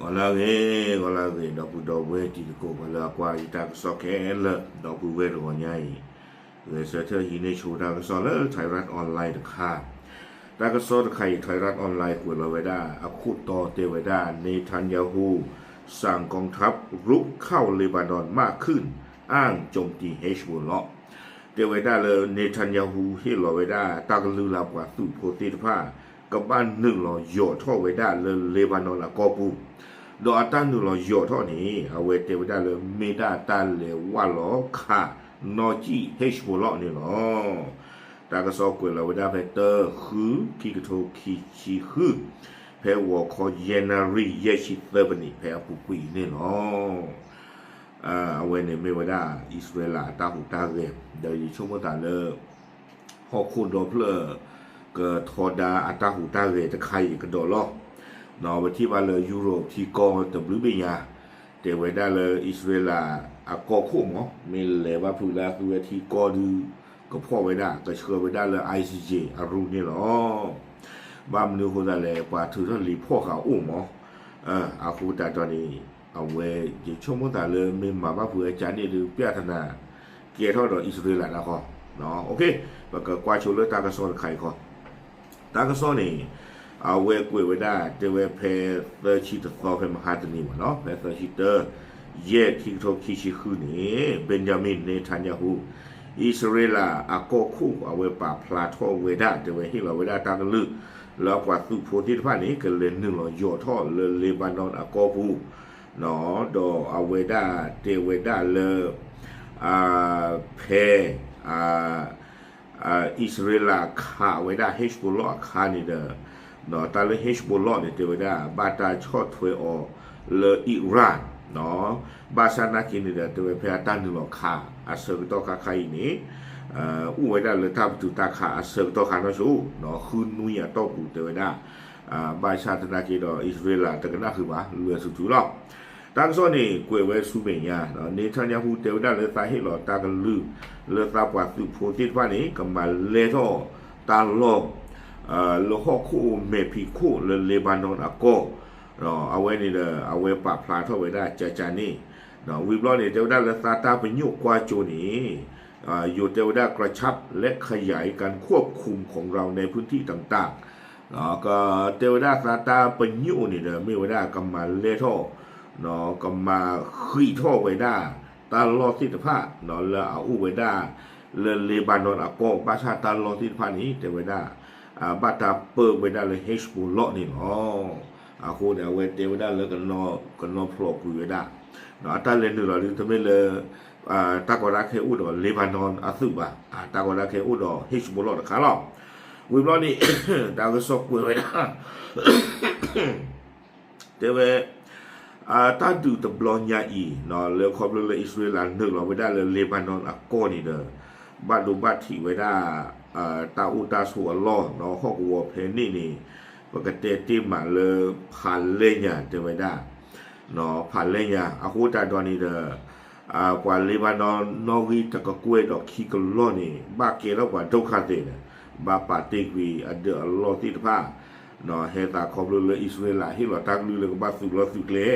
ဂီၤလၢအဂ့ၤ, ဂီၤလၢအဂ့ၤ ဒီပုၢ်ဒီဝဲၢ်တံၤသကိး ပှၤလၢအကွၢ်ယတၢ်ကစီၣ်ခဲလၢာ် ဒီပုၢ်ဝဲၢ်တဂီၤညါအံၤ, ဂဲၤဆၢထၢၣ်ဟံးန့ၢ်ဆိတၢ်ကစီၣ်လၢ Thairath Online တခါ, တၢ်ကစီၣ်တခါအံၤ Thairath Online ကွဲးလီၤဝဲဒၣ် အခိၣ်တီတဲဝဲဒၣ် Netanyahu สั่งกองทัพรุกเข้าเลบานอนมากขึ้น อ้างโจมตี Hezbollah တဲဝဲဒၣ်လၢ Netanyahu ဟ့ၣ်လီၤဝဲဒၣ် တၢ်ကလုၢ်လၢပှၤသုးဖိသ့ၣ်တဖၣ် ကဘၣ်နုာ်လီၤယိးထီၣ်ဝဲဒၣ်လၢ Lebanon အကီၢ်ပူၤ, ဒီးအတၢ်နုာ်လီၤယိးထီၣ်န့ၣ် အဝဲတဲဝဲဒၣ်လၢ မ့ၢ်ဒၣ်တၢ်လဲၤဝၢ်လီၤခးနီၢ်ကံၣ် Hezbollah န့ၣ်လီၤ. တၢ်ကစီၣ်ကွဲးလီၤဝဲဒၣ်ဖဲ တၢ ဃု ခံကထိခံဆံဃု, ဖဲဂီၤခီယဲၢ်နၣ်ရံၣ် ယဲၢ်ဆံသၢပနံး ဖဲအပူၤကွံာ်အံၤန့ၣ်လီၤ. အဝဲန့ၣ်မ့ၢ်ဝဲဒၣ် အံၣ်စရ့လးအတၢ်ဟူးတၢ်ဂဲၤ, ဒီးယဆိကမိၣ်သးလၢ ဟီၣ်ခိၣ်ဒီဖျၢၣ် ကထီဒါအတၢ်ဟူးတၢ်ဂဲၤတခါအံၤကဒီးလီၤ. ပထံၣ်ဘၣ်လၢ Europe ထံကီၢ်တဘျုးဘ့ၣ်ညါ တဲဝဲဒၣ်လၢ အံၣ်စရ့လးအကီၢ်ခိၣ်မး မ့ၢ်လဲၤဘၣ်ဖုးလၢအသုဝဲထံကီၢ်ဒုး ကဖီၣ်ဝဲဒၣ် ကဆှၢဝဲဒၣ်လၢ ICJ အရူၢ်န့ၣ်လီၤ. ဘၣ်မနုၤအဃိသတးလဲၣ် ပှၤထုးထီၣ်လံာ်ဖီၣ်ဃာ်အိၣ်မး, အဃိသတးဒီးန့ၣ် အဝဲယဆိကမိၣ်သးလၢမ့ၢ်မၤဘၣ်ဖုးအကၢန့ၣ်ဒုး ပြဿနာ ကဲထီၣ်ဒီးအံၣ်စရ့လးတခီ, ပကကွၢ်ဆိလၢတၢ်ကစီၣ်တခါအံၤခီ, တၢ်ကစီၣ်န့ၣ် အဝဲကွဲးဝဲဒၣ် တဲဝဲဖဲသၢဆံတသီ ဖဲမဟါတနံၤမးနီၤ ဖဲသၢဆံတၢ ယဲၢ် ခံကထိခံဆံဃုန့ၣ် Benjamin Netanyahu အံၣ်စရ့လးအကီၢ်ခိၣ် အဝဲပာ်ဖျါထီၣ်ဝဲဒၣ် တဲဝဲဟ့ၣ်လီၤဝဲဒၣ်တၢ်ကလုၢ် လၢအပှၤသုးဖိသ့ၣ်တဖၣ်န့ၣ် ကလဲၤနုာ်လီၤယိးထီၣ်လၢ Lebanon အကီၢ်ပူၤ, ဒီးအဝဲဒၣ်တဲဝဲဒၣ်လၢ ဖဲ အံၣ်စရ့လးခးဝဲဒၣ် Hezbollah အခါန့ၣ်ဒီး တၢ်လၢ Hezbollah န့ၣ် တဲဝဲဒၣ် ဘၣ်တၢ်ဆီၣ်ထွဲအီၤလၢ Iran ဘၣ်ဆၣ်နာ်က့န့ၣ်ဒီး တဲဝဲဖဲအတၢ်နုာ်လီၤခးအဆၢကတီၢ်ခါခါအံၤန့ၣ် အိၣ်ဝဲဒၣ်လၢတၢ်ပတုာ်တၢ်ခးအဆၢကတီၢ်ခါနီၢ်ဆိ ဃုနွံအတီၢ်ပူၤတဲဝဲဒၣ်, ဘၣ်ဆၣ်သနာ်က့ဒီး အံၣ်စရ့လးတကနၣ်ဃုာ်ဘၣ် လွဲၤဆူၣ်ထူလီၤ. တၢ်ကစီၣ်န့ၣ် ကွဲးဝဲဆူမဲာ်ညါ Netanyahu တဲဝဲဒၣ်လၢသးဟ့ၣ်လီၤတၢ်ကလုၢ် လၢသးပှၤသုးဖိသ့ၣ်တဖၣ်န့ၣ် ကမၤလဲထီၣ်တၢ်လီၢ် လၢဟီၣ်ခိၣ်မဲာ်ဖံးခိၣ်လၢ Lebanon အကီၢ်, အဝဲန့ၣ်ဒီး အဝဲပာ်ဖျါထီၣ်ဝဲဒၣ်ကကန့ၣ်, ဝံၤဘျီန့ၣ် တဲဝဲဒၣ်လၢသးတၢ်ပညိၣ်ကွၢ်စိန့ၣ် ယိၤတဲဝဲဒၣ် กระชับและขยายการควบคุมของเราในพื้นที่ต่างๆ တဲဝဲဒၣ်သးတၢ်ပညိၣ်န့ၣ်ဒီး မ့ၢ်ဝဲဒၣ်ကမၤလဲထီၣ် ကမၤဃံးထီၣ်ဝဲဒၣ် တၢ်လီၢ်သ့ၣ်တဖၣ် လၢအအိၣ်ဝဲဒၣ် လၢ Lebanon အကီၢ် ဘၣ်ဆၣ်တၢ်လီၢ်သ့ၣ်တဖၣ်န့ၣ် တဲဝဲဒၣ် ဘၣ်တၢ်ပၢဝဲဒၣ်လၢ Hezbollah န့ၣ်လီၤ. အဃိန့ၣ် အဝဲတဲဝဲဒၣ်လၢ ကနီၤဖျိးကွံာ်ဝဲဒၣ် အတၢ်လဲၤနုာ်လီၤဒုး တမ့ၢ်လၢ တၢ်ကီတၢ်ခဲအိၣ်ဒီး Lebanon အသုးဘၣ်, တၢ်ကီတၢ်ခဲအိၣ်ဒီး Hezbollah တခါလီၤ. ဝံၤဘျီန့ၣ် တၢ်ကစီၣ်ကွဲးဝဲဒၣ် တဲဝဲ တၢ်ဒုးတဘျီညါအံၤ လၢခီဖျိလၢအံၣ်စရ့လးနုာ်လီၤဝဲဒၣ်လၢ Lebanon အကီၢ်န့ၣ်ဒီး ဘၣ်ဒိဘၣ်ထံးဝဲဒၣ် တၢ်အိၣ်တၢ်ဆိးအလီၢ် ဟီၣ်ကဝီၤဖဲန့ၣ်န့ၣ် ပကတဲတ့ၢ်မးလၢ ဖးလဲၢ်ညါ တဲဝဲဒၣ် ဖးလဲၢ်ညါ အဃိသတးဒီးန့ၣ်ဒီး ပှၤ Lebanon နီၣ်ဂံၢ်တကကွဲၢ်ဒီးခံကလီၢ်န့ၣ် ဘၣ်ကဲထီၣ်ပှၤဒုက္ခသည်ဒီး ဘၣ်ပာ်တ့ၢ်ကွံာ်အဒၢးအလီၢ်သ့ၣ်တဖၣ် ဟဲသးခီဖျိလၢအံၣ်စရ့လးဟ့ၣ်လီၤတၢ်ကလုၢ်လၢကဘၣ်သုးလီၢ်သုးကျဲ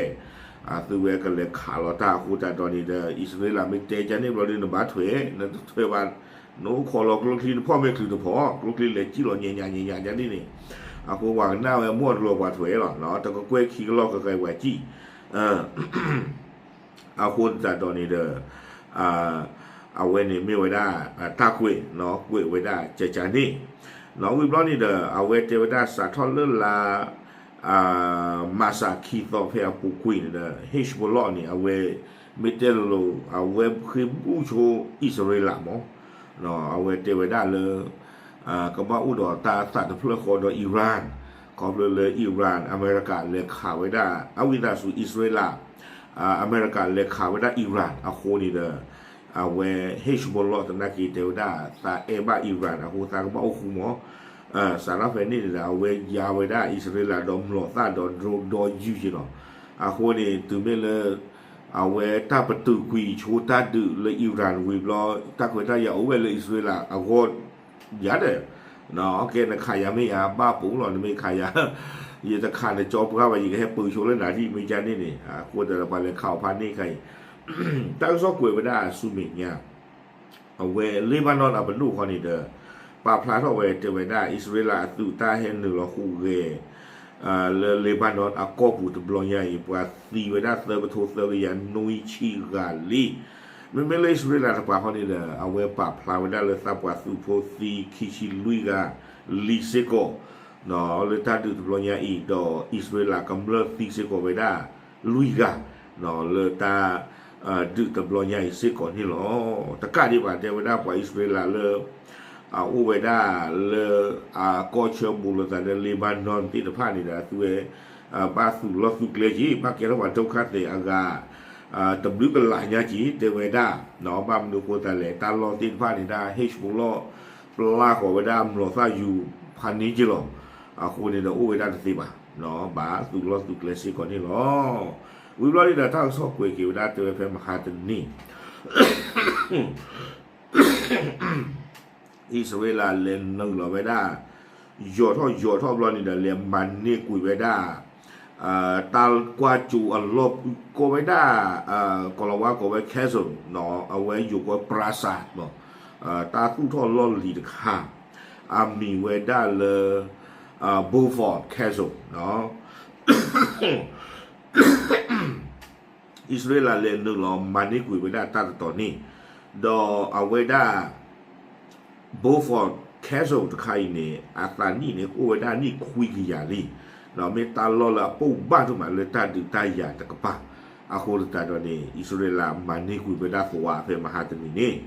အသုဝဲကလဲၤခးလီၤတၢ်အဃိသတးဒီးန့ၣ်ဒီး အံၣ်စရ့လးမ့ၢ်တဲကန့ၣ်ဘျီဒုး နဘၣ်ထွဲ နတထွဲဘၣ် နအိၣ်ခိးလီၤကျိချံနဖီၣ်မဲာ်ချုးတဖီၣ် ကျိချံလဲၤစံၣ်လီၤညါညါညါညါဒ်န့ၣ် အဃိပှၤကနၣ်ဝဲမ့ၢ်အတလီၤပှၤထွဲလီၤ တကကွဲၢ်ခံကလီၢ်ကကဲပှၤစံၣ် အဃိသတးဒီးန့ၣ်ဒီး အဝဲန့ၣ်မ့ၢ်ဝဲဒၣ် တၢ်ကွဲး ကွဲးဝဲဒၣ်ကကန့ၣ် ဝံၤဘျီန့ၣ်ဒီး အဝဲတဲဝဲဒၣ်စးထီၣ်လၢလါ မးစၢ်ခံသီဖဲအပူၤကွံာ်န့ၣ်ဒီး Hezbollah န့ၣ် အဝဲ မ့ၢ်တဲလိၤလိၤ အဝဲဃ့ဘူၣ်ဆိအံၣ်စရ့လးမး အဝဲတဲဝဲဒၣ်လၢ ကဘၣ်အိၣ်ဒီးတၢ်သးတဖျၢၣ်ဃီဒီး Iran ခီဖျိလၢ Iran အမဲရကၤလဲၤခးဝဲဒၣ် အဝံသးစူၤအံၣ်စရ့လး အမဲရကၤလဲၤခးဝဲဒၣ် Iran အဃိန့ၣ်ဒီး အဝဲ Hezbollah သနာ်က့တဲဝဲဒၣ် သးအဲၣ်ဘၣ် Iran အဃိသးကဘၣ်အိၣ်ဃူမး စးထီၣ်ဖဲန့ၣ်န့ၣ်ဒီး အဝဲယါဝဲဒၣ်အံၣ်စရ့လးဒီးမျိာ်သၣ်ဒီး drone ဒီးယုၢ်က့ၤလီၤ. အဃိန့ၣ် တုၤမ့ၢ်လၢ အဝဲတၢ်ပတုာ်ကွံာ်ဆိတၢ်ဒုးလၢ Iran ဝံၤဘျီ တၢ်ခွဲးတၢ်ယာ်အိၣ်ဝဲလၢအံၣ်စရ့လးအဂီၢ် ယၤဒီး ကဲနခးယၤမ့ၢ်ယၤဘၣ်ပူၤလီၤ နမ့ၢ်ခးယၤ ယတခးနကၠီပှၢ်ဘၣ် ယကဟဲပၢၤဆိလၢနၤဒ်မ့ၢ်ကန့ၣ်န့ၣ် အဃိသတးဒီးပှၤလဲၤခးအီၤဖးန့ၢ်ခါအံၤ တၢ်ကစီၣ်ကွဲးဝဲဒၣ်ဆူမဲာ်ညါ အဝဲ Lebanon အပဒိၣ်ဃီန့ၣ်ဒီး ပာ်ဖျါထီၣ်ဝဲတဲဝဲဒၣ် အံၣ်စရ့လးအသုးတၢ်ဟဲနုာ်လီၤဟူးဂဲၤ လၢ Lebanon အကီၢ်ပူၤတဘျီညါအံၤ ပှၤသံဝဲဒၣ်သၢကထိသၢကယၤနွံဆံဂၤလံ. မ့မ့ၢ်လၢအံၣ်စရ့လးတပၤဃီန့ၣ်ဒီး အဝဲပာ်ဖျါဝဲဒၣ်လၢသးပှၢ်သုးဖိသံခံဆံလွံၢ်ဂၤလံစ့ၢ်ကီး လၢတၢ်ဒုးတဘျီညါအံၤ ဒီးအံၣ်စရ့လးကမျၢၢ်သံစ့ၢ်ကီးဝဲဒၣ်လွံၢ်ဂၤ လၢတၢ် ဒုးတဘျီညါအံၤစ့ၢ်ကီးန့ၣ်လီၤ. တကးဒံးဘၣ်တဲဝဲဒၣ်ပှၤအံၣ်စရ့လးလၢ အအိၣ်ဝဲဒၣ်လၢ အကီၢ်ဆၢဘူးလိာ်သးဒီး Lebanon သ့ၣ်တဖၣ်န့ၣ်ဒီး အသုဝဲ ဘၣ်သုးလီၢ်သုးကျဲက့ၤ ဘၣ်ကဲထီၣ်ပှၤဒုက္ခသည်အဂၤ တဘျုးကလးညါက့ၤ တဲဝဲဒၣ် ဘၣ်မနုၤအဃိသတးလဲၣ် တၢ်လီၢ်သ့ၣ်တဖၣ်န့ၣ်ဒၣ် Hezbollah ပျၢ်ဃီၤဝဲဒၣ်အမျိာ်သၣ်ယူၤဖးန့ၢ်က့ၤလီၤ. အဃိန့ၣ်ဒီး အိၣ်ဝဲဒၣ်တသ့ဘၣ်, ဘၣ်သုးလီၢ်သုးကျဲစ့ၢ်ကီးန့ၣ်လီၤ. ဝံၤဘျီန့ၣ်ဒီး တၢ်ကစီၣ်ကွဲးက့ၤဝဲဒၣ်တဲဝဲဖဲမဟါတနံၤ အံၣ်စရ့လးလဲၤနုာ်လီၤဝဲဒၣ် ယိာ်ထီၣ်ယိာ်ထီၣ်ဘျီန့ၣ်ဒီး လဲၤမၤန့ၢ်ကွံာ်ဝဲဒၣ် တၢ်ကွၢ်ကၠိအလီၢ် ကိးဝဲဒၣ် ကီၤလၤဝါကိးဝဲ castle အဝဲယိၤကိး ပြၤစၢး တၢ်သူၣ်ထီၣ်လီၢ်လံၤတခါ အမံၤဝဲဒၣ်လၢ Beaufort Castle အံၣ်စရ့လးလဲၤနုာ်လီၤမၤန့ၢ်ကွံာ်ဝဲဒၣ်တၢ်တတီၤန့ၣ်, ဒီးအဝဲဒၣ် Beaufort Castle တခါအံၤန့ၣ် အသးနံၣ်န့ၣ် ကအိၣ်ဝဲဒၣ်နံၣ်ခွံကယၤလံ, ဒီးမ့ၢ်တၢ်လီၢ်လၢအပိၢ်ဘၣ်ဒိၣ်မးလၢတၢ်ဒုးတၢ်ယၤတကပၤ, အဃိသတးဒီးန့ၣ် အံၣ်စရ့လးမၤန့ၢ်ကွံာ်ဝဲဒၣ်သဝးဖဲမဟါတနံၤန့ၣ်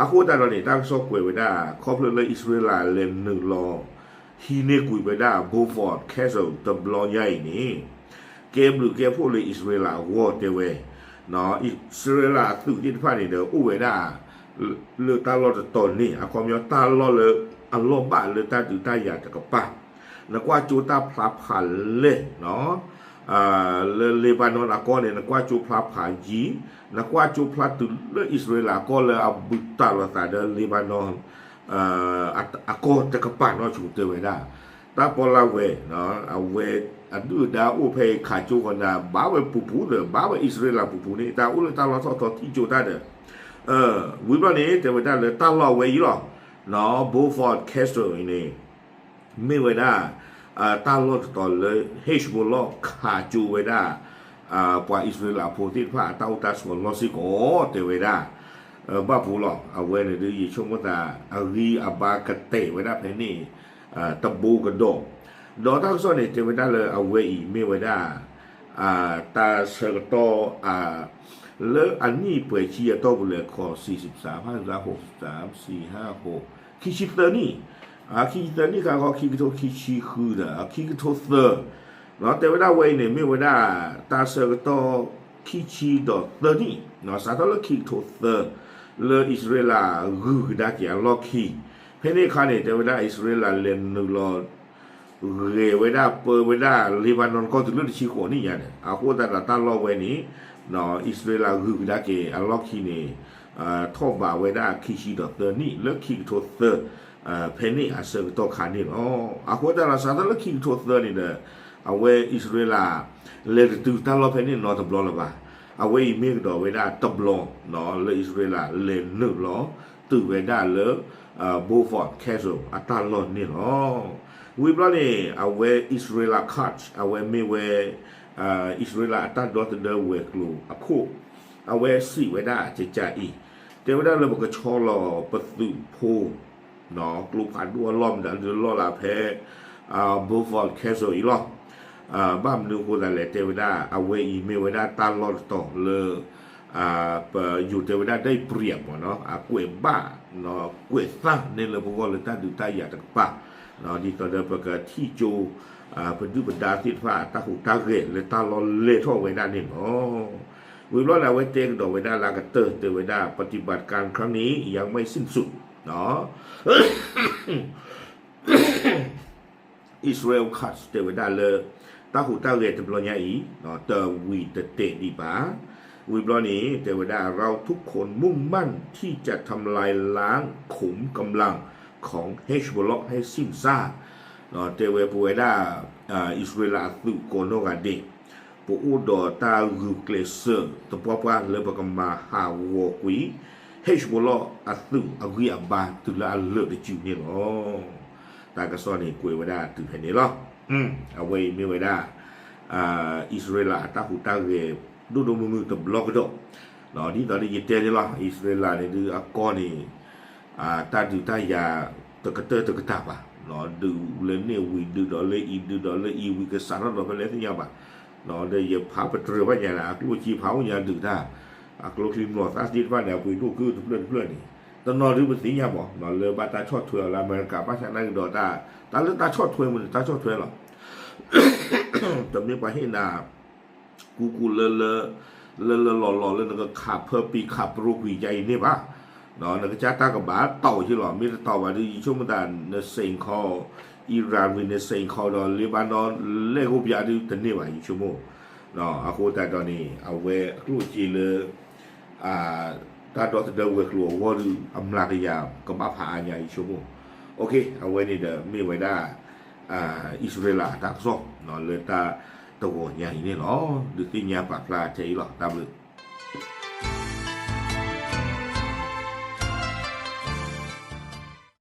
အဃိသတးဒီးန့ၣ် တၢ်ကစီၣ်ကွဲးဝဲဒၣ် ခီဖျိလၢအံၣ်စရ့လးလဲၤနုာ်လီၤ ဟံးန့ၢ်ကွံာ်ဝဲဒၣ် Beaufort Castle တဘျီညါအံၤန့ၣ် ကဲဘျုးကဲဖှိၣ်လၢအံၣ်စရ့လးအဂီၢ်တဲဝဲ, အံၣ်စရ့လးအသုးသ့ၣ်တဖၣ်န့ၣ်ဒီး အိၣ်ဝဲဒၣ် လၢတၢ်လီၢ်တတီၤန့ၣ် အခီပညီတၢ်လီၢ်လၢအလီၢ်ဘၣ်လၢတၢ်ဒုးတၢ်ယၤတကပၤ, နကွၢ်ကၠိတၢ်ဖျါဖးလဲၢ် လၢ Lebanon အကီၢ်န့ၣ် နကွၢ်ကၠိဖျါဖးယံၤ, နကွၢ်ကၠိဖျါတုၤလၢအံၣ်စရ့လးအကီၢ်လၢအဘူးတံၢ်လိာ်သးဒီး Lebanon အကီၢ်တကပၤနီၢ်ဆိတဲဝဲဒၣ်, တၢ်ပီးလၢဝဲ အဝဲအဒုၣ်အဒါအိၣ်ဖဲခးကၠိဃီၤနၤ ဘၣ်ဝဲပူၤပူၤဒီး ဘၣ်ဝဲအံၣ်စရ့လးပူၤပူၤန့ၣ် တၢ်အိၣ်လၢတၢ်လီၢ်ထီၣ်ထီထံၣ်ကၠိတၢ်ဒီး ဝံၤဘျီန့ၣ် တဲဝဲဒၣ်လၢတၢ်လီၢ်ဝဲအံၤလီၤ, Beaufort Castle အံၤန့ၣ် မ့ၢ်ဝဲဒၣ် တၢ်လီၢ်တတီၤလၢ Hezbollah ခးကၠိဝဲဒၣ် ပှၤအံၣ်စရ့လးဖိသ့ၣ်တဖၣ်အတၢ်အိၣ်တၢ်ဆိးအလီၢ်စ့ၢ်ကီး တဲဝဲဒၣ် ဘၣ်ပူၤလီၤ. အဝဲန့ၣ်ဒုးယဆိကမိၣ်သး အဂံၢ်အဘါကတဲာ်ဝဲဒၣ်ဖဲန့ၣ် တဘိကဒီး, ဒီးတၢ်ကစီၣ်န့ၣ် တဲဝဲဒၣ်လၢအဝဲအံၤမ့ၢ်ဝဲဒၣ် တၢ်ဆၢကတီၢ် လၢအနံၣ်ပှဲၤဆံအတီၢ်ပူၤလဲၣ် ခီ ဆံးဆံးစး ဖးစး ဟိးစး ဆံးဟးဟိး ခံဆံသၢနံၣ်, ခံဆံသၢနံၣ်ခါဃီ ခံကထိခံဆံဃုဒီး ခံကထိသၢ, တဲဝဲဒၣ်ဝဲအံၤန့ၣ် မ့ၢ်ဝဲဒၣ် တၢ်ဆၢကတီၢ် ခံဆံဒီးသၢနံၣ် စးထီၣ်လၢခံကထိသၢ လၢအံၣ်စရ့လးဂုၤကဒါက့ၤအလီၢ်ခံ, ဖဲန့ၣ်အခါန့ၣ် တဲဝဲဒၣ်အံၣ်စရ့လးလဲၤနုာ်လီၤ ဂဲၤဝဲဒၣ်ပၢဝဲဒၣ် Lebanon ကီၢ်တုၤလၢတဆံဃိးနံၣ်ညါန့ၣ် အဃိသတးဒီးတၢ်လီၢ်ဝဲန့ၣ် အံၣ်စရ့လးဂုၤကဒါက့ၤအလီၢ်ခံန့ၣ် ထီၣ်ဘးဝဲဒၣ်ခံဆံဒီးသၢနံၣ် လၢခံကထိသၢ ဖဲန့ၣ်အဆၢကတီၢ်ခါန့ၣ်လီၤ. အဃိသတးဒီးစးထီၣ်လၢခံကထိသၢန့ၣ်ဒီး အဝဲအံၣ်စရ့လး လဲၤတတုၤတၢ်လီၢ်ဖဲန့ၣ်နီတဘျီလၢၤဘၣ်. အဝဲအံၤမ့ၢ်ကဒီးဝဲဒၣ်တဘျီ လၢအံၣ်စရ့လးလဲၤနုာ်လီၤ တုၤဝဲဒၣ်လၢ Beaufort Castle အတၢ်လီၢ်န့ၣ်လီၤ. ဝံၤဘျီန့ၣ် အဝဲ Israel Katz အဝဲမ့ၢ်ဝဲ အံၣ်စရ့လးအတၢ်ဒီသဒၢဝဲၤကျိၤအခိၣ် အဝဲစံးဝဲဒၣ်ကကးအံၤ တဲဝဲဒၣ်လၢပကဆီလီၤပသုးဖိ ကျိဖးဒိၣ်အလီၢ်မတၤဒုးလီၢ်လၢဖဲ Beaufort Castle အံၤလီၤ. ဘၣ်မနုၤအဃိသတးလဲၣ် တဲဝဲဒၣ် အဝဲအံၤမ့ၢ်ဝဲဒၣ်တၢ်လီၢ်တတီၤလၢ ပယိၤတဲဝဲဒၣ် ဒဲးပျံၤမ့ၢ်နီၤ အကွဲးဘၣ် ကွဲးသၣ်န့ၢ်လၢပဂီၢ်လၢတၢ်ဒုးတၢ်ယၤတကပၤ ဒ်သိးဒီးပကထံၣ်ကၠိ ပဒုၣ်ပဒါသ့ၣ်တဖၣ် တၢ်ဟူးတၢ်ဂဲၤလၢတၢ်လီၢ်လဲၤထီၣ်ဝဲဒၣ်န့ၣ်လီၤ. ဝံၤဘျီန့ၣ် အဝဲတဲကဒီးဝဲဒၣ်လၢအကတၢၢ် တဲဝဲဒၣ် ပฏิบัติการครั้งนี้ยังไม่สิ้นสุด Israel Katz တဲဝဲဒၣ်လၢ တၢ်ဟူးတၢ်ဂဲၤတဘျီညါအံၤ တဝံၤတတဲာ်ဒံးဘၣ်. ဝံၤဘျီန့ၣ် တဲဝဲဒၣ် เราทุกคนมุ่งมั่นที่จะทำลายล้างขุมกำลังของ Hezbollah ให้สิ้นซาก တဲဝဲပဝဲဒၣ် အံၣ်စရ့လးအသုးကိးနီၢ်ဂၤဒဲး ပအိၣ်ဒီးတၢ်ဂုာ်ကျဲးစၢးသပှၢ်ပှၢ်လၢပကမၤဟးဂီၤကွံာ် Hezbollah အသုးအဂံၢ်အဘါတုၤလၢအလၢာ်တစုန့ၣ်လီၤ. တၢ်ကစီၣ်န့ၣ်ကွဲးဝဲဒၣ်တုၤဖဲန့ၣ်လီၤ. အဝဲအံၤမ့ၢ်ဝဲဒၣ် အံၣ်စရ့လးအတၢ်ဟူးတၢ်ဂဲၤဒိၣ်ဒိၣ်မုၢ်မုၢ်တဘျီကဒီး, ဒ်သိးဒီးယတဲန့ၣ်လီၤ အံၣ်စရ့လးန့ၣ်ဒုးအကီၢ်န့ၣ် တၢ်ဒုးတၢ်ယၤတကတၢၢ်တကတၢၢ်ဘၣ်, ဒုးလၢန့ၣ်ဝံၤဒုးဒီးလၢအံၤ ဒုးဒီးလၢအံၤဝံၤကစးထီၣ်ဒီးဖဲလဲၣ်သ့ၣ်ညါဘၣ်, ဒီးယဖးပတြၢၤဘၣ်ညါန့ၣ် အကျိၣ်စ့ဖးအိၣ်ညါဒုးတၢ်, အကျိချံမျိာ်သၣ်သ့ၣ်တဖၣ်န့ၣ် အပှ့ၤဒိၣ်ကတဖျၢၣ်တဖျၢၣ်န့ၣ်, တနီၤဒုးပသ့ၣ်ညါမး လၢဘၣ်တၢ်ဆီၣ်ထွဲအီၤလၢအမဲရကၤ ဘၣ်ဆၣ်နာ်က့ဒီးတၢ် တၢ်လၢတၢ်ဆီၣ်ထွဲမ့ၢ်န့ၣ် တၢ်ဆီၣ်ထွဲလီၤ. တမ့ၢ်ပှၤဟ့ၣ်နၤ ကူကူလၢလၢ လၢလၢလီၢ်လီၢ်လၢနကခးဖၢပံၤခးပြိကွံာ်ယါအံၤန့ၣ်ဘၣ်, နကစၢ်တၢ်ကဘၣ်တီၢ်ဝဲလီၤ မ့ၢ်တတီၢ်ဘၣ်ဒီး ယဆိကမိၣ်သး နစ့ၣ်ခီ Iran ဝံၤ နစ့ၣ်ခီဒီး Lebanon လဲၢ်ကိးပယါဒုးတန့ၢ်ဘၣ် ယဆိကမိၣ်, အဃိသတးဒီးန့ၣ် အဝဲအကျိၣ်စ့လၢ တၢ်ဒီသဒၢဝဲၤကျိၤအဂီၢ်ဒီး အမျးကယၤကဘၣ်ဖးအါညါ ယဆိကမိၣ်, အဝဲန့ၣ်ဒီးမ့ၢ်ဝဲဒၣ် အံၣ်စရ့လးအတၢ်ကစီၣ် လၢတၢ်တဂီၤညါအံၤန့ၣ်လီၤ. ဒုးသ့ၣ်ညါပာ်ဖျါထဲအံၤလီၤ တၢ်ဘျုး